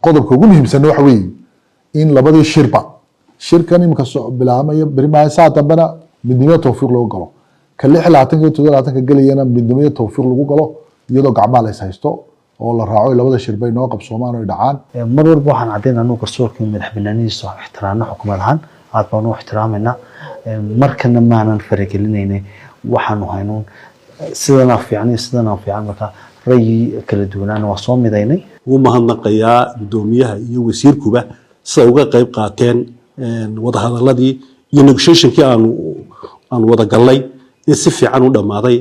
Qodobka ugu muhiimsanna waxa weeye in labadii shirba, shirkan imika bilaabmaya beri maayo saa dambena, midnimo tawfiiq lagu galo. Ka 26-ka iyo 27-ka gelayana midnimo tawfiiq lagu galo, iyadoo gacmaha la is haysto oo la raaco, labada shirba inoo qabsoomaan oo ay dhacaan. Mar walba waxaan caddayn anuu garsoorka madax banaanidiisa ixtiraamno. Xukuumad ahaan aad baan u ixtiraamaynaa. Markana maanan faragelinaynay, waxaanu haynuun sidanaa fiican iyo sidanaa fiican. Marka rayi kala duwanaana waa soo midaynay. Ugu mahadnaqayaa guddoomiyaha iyo wasiirkuba siday uga qayb qaateen wadahadaladii iyo negotiationkii aanu wada gallay in si fiican u dhammaaday.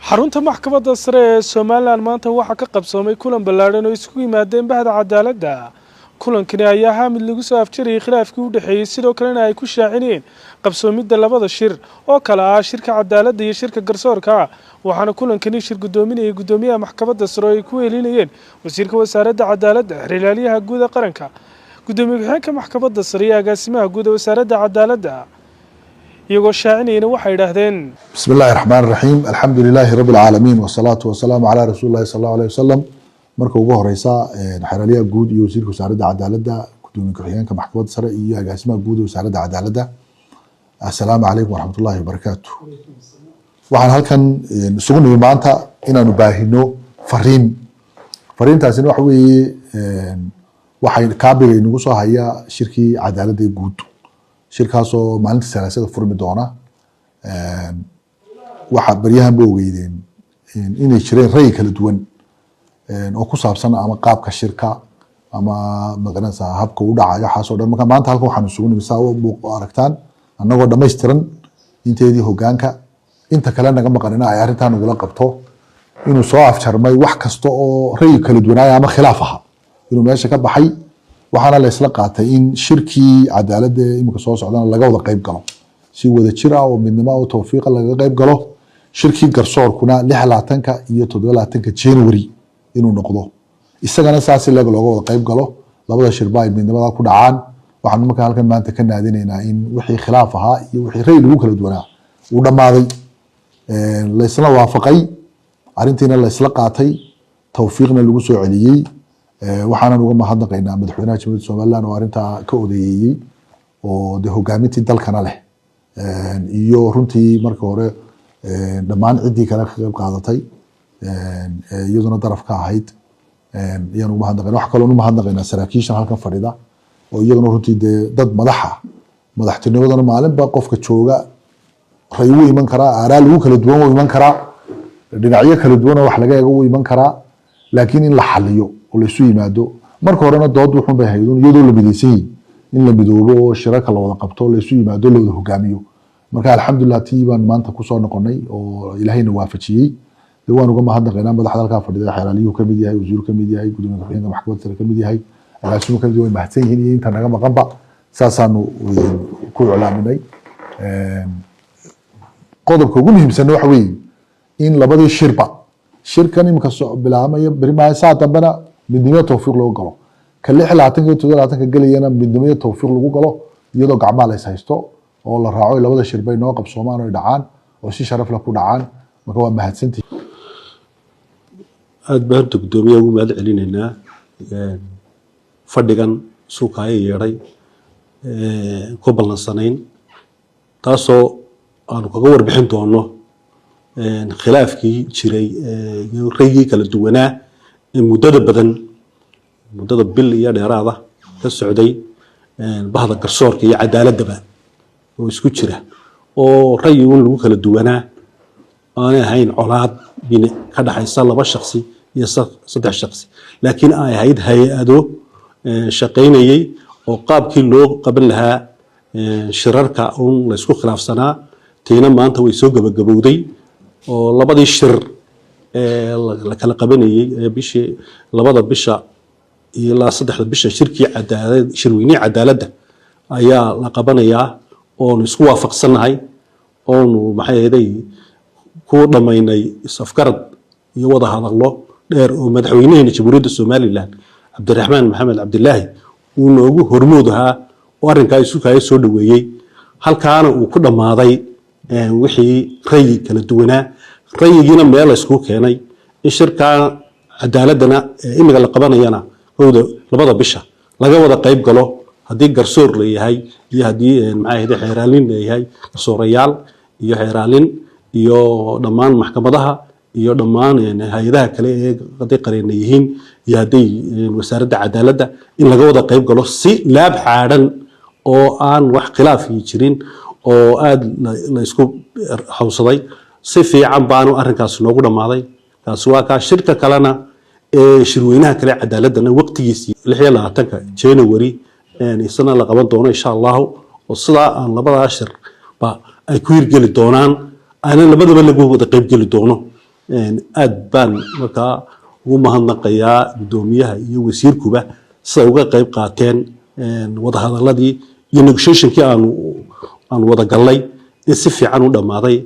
Xarunta Maxkamadda Sare ee Somaliland maanta waxaa ka qabsoomay kulan ballaadhan oo isugu yimaadeen bahda cadaaladda. Kulankani ayaa ahaa mid lagu soo afjarayay khilaafkii u dhexeeyey, sidoo kalena ay ku shaacinayeen qabsoomidda labada shir oo kale ah shirka cadaaladda iyo shirka garsoorka. Waxaana kulankani shir guddoominayay guddoomiyaha Maxkamadda Sare oo ay ku wehelinayeen wasiirka Wasaaradda Cadaaladda, xeer-ilaaliyaha guud ee qaranka, guddoomiye ku-xigeenka Maxkamadda Sare iyo agaasimaha guud ee Wasaaradda Cadaaladda. Iyagoo shaacinayana waxay idhaahdeen: بسم الله الرحمن الرحيم، الحمد لله رب العالمين، والصلاة والسلام على رسول الله صلى الله عليه وسلم. Marka ugu horeysa, xeer-ilaaliyaha guud iyo wasiirka Wasaaradda Cadaaladda, gudoomiye ku-xigeenka Maxkamadda Sare iyo agaasimaha guud ee Wasaaradda Cadaaladda, assalaamu calaykum waraxmat ullahi wabarakaatu. Waxaan halkan isugu nimi maanta inaanu baahino fariin. Fariintaasina waxa weeye, waxay kaabiga inagu soo haya shirkii cadaaladda ee guud, shirkaasoo maalinta Salaasada furmi doona. Waxa baryahan ba ogeydeen inay jireen rayi kala duwan oo ku saabsan ama qaabka shirka ama magaranaysaa habka u dhacayo, waxaasoo dhan. Marka maanta halkan waxaan isugu nimi, saa u aragtaan, annagoo dhammaystiran inteedii hogaanka, inta kale naga maqanina ay arrintaa nagula qabto, inuu soo afjarmay wax kasta oo rayi kala duwanaaya ama khilaaf aha, inuu meesha ka baxay. Waxaana la isla qaatay in shirkii cadaaladda ee imika soo socdana laga wada qayb galo, si wada jir ah oo midnimo oo tawfiiqa lagaga qayb galo. Shirkii garsoorkuna 26-ka iyo 27-ka January inuu noqdo, isagana saas leeg looga wada qayb galo, labada shirba ay midnimada ku dhacaan. Waxaan markaa halkan maanta ka naadinaynaa in wixii khilaaf ahaa iyo wixii ray lagu kala duwanaa uu dhammaaday, laysla waafaqay arrintiina, laysla qaatay, tawfiiqna lagu soo celiyey. Waxaanan uga mahadnaqaynaa madaxweynaha Jamhuuriyadda Somaliland oo arrintaa ka odayeeyey oo de hogaamintii dalkana leh, iyo runtii marka hore dhammaan ciddii kale ka qayb qaadatay, iyaduna daraf ka ahayd, ayaan ugu mahadnaqayna. Waxa kaloon u mahadnaqaynaa saraakiishan halkan fadhida oo iyaguna runtii dee dad madaxa. Madaxtinimadana maalinba qofka jooga ray wuu iman karaa, aaraa lagu kala duwan wuu iman karaa, dhinacyo kala duwan oo wax laga eego wuu iman karaa, laakiin in la xaliyo oo laisu yimaado. Marka horena dood wuxun bay haydun iyadoo la midaysan yihin in la midoobo oo shirarka la wada qabto, laisu yimaado, la wada hogaamiyo. Marka alxamdulilah, tii baan maanta kusoo noqonay oo Ilaahayna waafajiyey. De waan uga mahadnaqaynaa madaxda halkaa fadhida, xeer-ilaaliyuhu kamid yahay, wasiiru kamid yahay, gudoomiye ku-xigeenka Maxkamadda Sare kamid yahay, agaasimuhu kamid yahay. Way mahadsan yihiin iyo inta naga maqanba saasaanu ku iclaaminay. Qodobka ugu muhiimsanna waxa weeye in labadii shirba, shirkan imika bilaabmaya beri maayo saa dambena, midnimo tawfiiq lagu galo. Ka 26-ka iyo 27-ka gelayana midnimo tawfiiq lagu galo, iyadoo gacmaha la is haysto oo la raaco, labada shirba inoo qabsoomaan oo ay dhacaan oo si sharaf leh ku dhacaan. Marka waa mahadsantihi. Aada baan horta guddoomiyaha ugu mahad celinaynaa fadhigan suukaayo yeedhay ku ballansanayn, taasoo aanu kaga warbixin doono khilaafkii jiray iyo raygii kala duwanaa ee muddada badan, muddada bil iyo dheeraada ka socday bahda garsoorka iyo cadaaladdaba oo isku jira, oo rayigun lagu kala duwanaa, aanay ahayn colaad bini ka dhaxaysa laba shaksi iyo saddex shaksi, laakiin ay ahayd hay-ado shaqaynayay oo qaabkii loo qaban lahaa shirarka un laysku khilaafsanaa. Tiina maanta way soo gabagabowday oo labadii shir ee la kala qabanayay ee bishii labada bisha ilaa saddexda bisha, shirkii cadaalad, shirweynihii cadaaladda ayaa la qabanayaa, oonu isku waafaqsannahay, oonu maxay ahaday ku dhammaynay is-afgarad iyo wada hadallo dheer oo madaxweynaheena Jamhuuriyadda Somaliland, Cabdiraxmaan Maxamed Cabdilaahi, uu noogu hormood ahaa oo arrinkaa isu kaaya soo dhoweeyey. Halkaana uu ku dhammaaday wixii rayi kala duwanaa, rayigiina meel layskugu keenay in shirkaa cadaaladdana imiga la qabanayana kowda labada bisha. Laga wada qayb galo, haddii garsoor la yahay iyo haddii maxay ahayd xeeraalin la yahay, garsoorayaal iyo xeeraalin iyo dhammaan maxkamadaha iyo dhammaan hay-adaha kale ee hadday qareena yihiin iyo hadday wasaaradda cadaaladda, in laga wada qayb galo si laab xaadhan oo aan wax khilaafii jirin oo aada la isku hawsaday. Si fiican baanu arrinkaas noogu dhammaaday. Kaasi waa kaa. Shirka kalena ee shirweynaha kale cadaaladana waqtigiisii 26-ka January isna la qaban doono, insha Allahu, oo sidaa aan labadaa shir ba ay ku hirgeli doonaan, aana labadaba lagu wada qaybgeli doono. Aad baan markaa ugu mahadnaqayaa guddoomiyaha iyo wasiirkuba siday uga qayb qaateen wadahadaladii iyo negotiationkii aanu wada gallay, in si fiican u dhammaaday,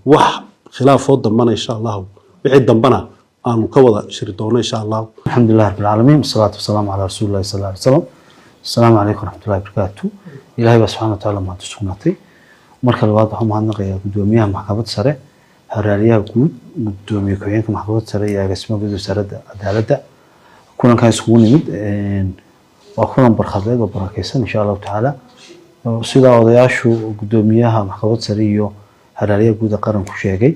wax khilaafoo dambana, insha Allahu, wixii dambana aanu ka wada shiri doono, insha Allahu. الحمد لله رب العالمين، والصلاة والسلام على رسول الله صلى الله عليه وسلم. السلام عليكم ورحمة الله وبركاته. إلهي baa subxaana watacaala mahad u sugnaatay. Marka labaad, waxaan mahadnaqayaa guddoomiyaha maxkamadda sare, xeraaliyaha guud, guddoomiye ku-xigeenka maxkamadda sare iyo agaasimaha guud wasaaradda cadaaladda. Kulankan iskugu nimid waa kulan barkhadeed oo barakeysan, insha Allahu tacaala. Sidaa odayaashu, guddoomiyaha maxkamadda sare iyo xeraaliyaha guud ee qaranku sheegay,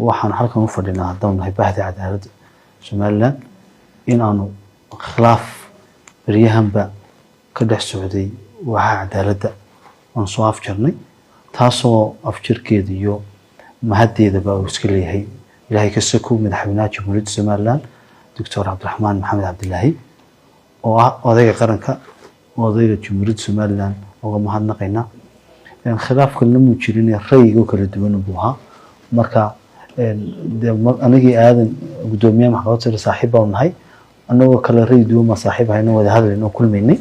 waxaan halkan u fadhinaa, haddaan nahay bahda cadaaladda Somaliland, in aanu khilaaf beryahanba ka dhex socday waaxa cadaaladda aan soo afjarnay, taasoo afjarkeeda iyo mahaddeedaba uu iska leeyahay Ilaahay ka sokow madaxweynaha Jamhuuriyadda Somaliland, Doctor Cabdiraxmaan Maxamed Cabdilaahi, oo ah odayga qaranka, odayga Jamhuuriyadda Somaliland uga mahadnaqaynaa. Khilaafkan lamuu jirin, ra'yigo kala duwan buu ahaa. Marka dee anigii Aadan, guddoomiyaha maxkamadda sare, saaxiib baanu nahay. Anagoo kale ra'yi duwan baan saaxiib ahayno, wada hadlayno oo kulmaynay.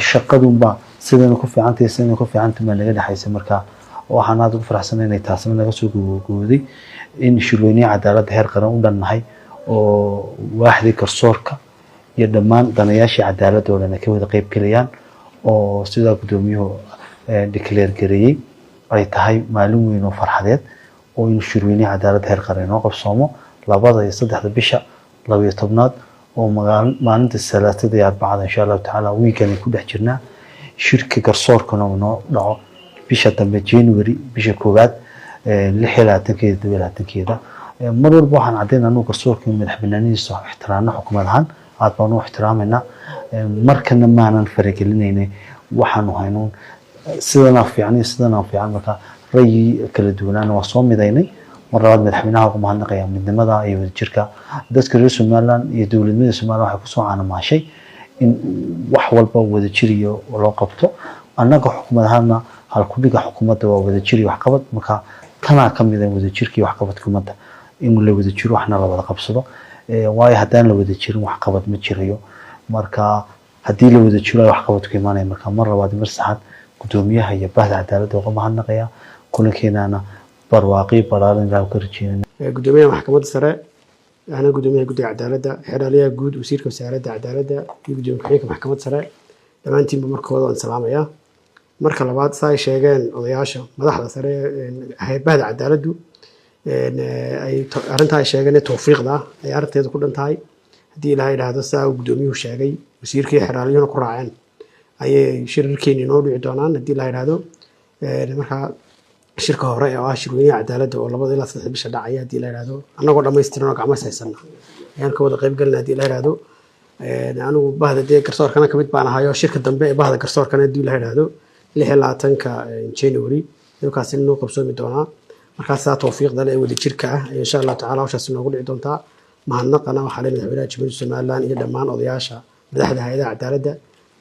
Shaqadunbaa sidayna ku fiicantahay, sidayna ku fiicantahay baa naga dhexaysay. Marka waxaan aada ugu faraxsanay inay taasna naga soo gabagabowday, in shirweynaha cadaaladda heer qaran u dhannahay oo waaxdii garsoorka iyo dhammaan danayaashii cadaaladda oo dhan ay ka wada qayb gelayaan, oo sidaa guddoomiyuhu declare gareeyey ay tahay maalin weyn oo farxadeed oo inuu shirweynaha cadaaladda heer qaran inoo qabsoomo 2 iyo 3-da bisha 12-aad, oo maalinta Salaatada iyo Arbacada, insha Allahu tacaala, wiigan ay ku dhex jirnaa. Shirka garsoorkana uu noo dhaco bisha dambe, January bisha koowaad, 26-keeda, 27-keeda. Mar walba waxaan caddayn anugu garsoorka in madax banaanidiisa ixtiraamno. Xukuumad ahaan aad baan u ixtiraamaynaa. Markana maanan faragelinaynay, waxaanu haynuun sidanaa fiican iyo sidanaa fiican. Marka ra'yi kala duwanaana waa soo midaynay. Mar labaad madaxweynaha ugu mahadnaqaya midnimada iyo wadajirka dadka reer Somaliland iyo dowladnimada Somaliland. Waxay kusoo caanamaashay in wax walba wadajir iyo loo qabto. Annaga xukuumad ahaana halkudhiga xukuumadda waa wadajir iyo waxqabad. Marka tanaa ka mid ah wadajirka iyo waxqabadka ummadda, in la wadajiro, waxna la wada qabsado. Waayo haddaan la wada jirin, waxqabad ma jirayo. Marka haddii la wada jiro, waxqabad ku imaanaya. Marka mar labaad, mar saxaad, guddoomiyaha iyo bahda cadaaladda uga mahadnaqaya. Kulankeenana barwaaqi balaaran Ilaah ka rajeynana. Guddoomiyaha maxkamadda sare, ahna guddoomiyaha guddiga cadaaladda, xeraaliyaha guud, wasiirka wasaaradda cadaaladda iyo gudoomiye ku-xigeenka maxkamadda sare, dhammaantiinba markooda waan salaamayaa. Marka labaad, saa ay sheegeen odayaasha madaxda sare ee bahda cadaaladdu, ay arrintaa ay sheegeen ee tawfiiqda ah ay arrinteedu ku dhan tahay, haddii Ilaahay idhaahdo, saa uu guddoomiyuhu sheegay, wasiirkii xeraaliyuhuna ku raaceen, ayay shirarkeeni inoo dhici doonaan, haddii Ilahay idhaahdo. Markaa shirka hore oo ah shirweynaha cadaaladda oo 2 ilaa 3 bisha dhacaya, haddii la yidhaahdo, annagoo dhammaystiran oo gacmo is haysana ayaan ka wada qayb galina, haddii la yidhaahdo. Anigu bahda dee garsoorkana kamid baan ahayo. Shirka dambe ee bahda garsoorkana, haddii la yidhaahdo, 26-ka January halkaasi inoo qabsoomi doonaa. Markaas saa tawfiiqda leh ee wadajirka ah ayaa, insha Allahu tacala, hawshaasi noogu dhici doontaa. Mahadnaqana waxaa le madaxweynaha Jamhuuriyadda Somaliland iyo dhammaan odayaasha madaxda hay-adaha cadaaladda.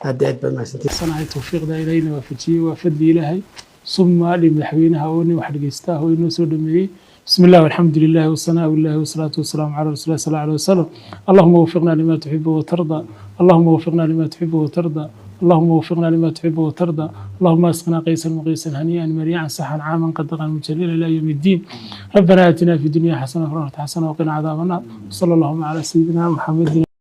Aad iyo aad baad mahadsantihin. Sanahay tawfiiqda Ilaahayna waafajiyey, waa fadli Ilaahay suma madaxweynaha oo nin wax dhegeysta oo inoo soo dhameeyey. بسم الله والحمد لله والثناء لله والصلاة والسلام على رسول الله صلى الله عليه وسلم. اللهم وفقنا لما تحب وترضى، اللهم وفقنا لما تحب وترضى، اللهم وفقنا لما تحب وترضى. اللهم اسقنا غيثا مغيثا هنيئا مريعا صحا عاما غدقا مجللا الى يوم الدين. ربنا اتنا في الدنيا حسنه وفي الاخره حسنه وقنا عذاب النار. وصلى اللهم على سيدنا محمد.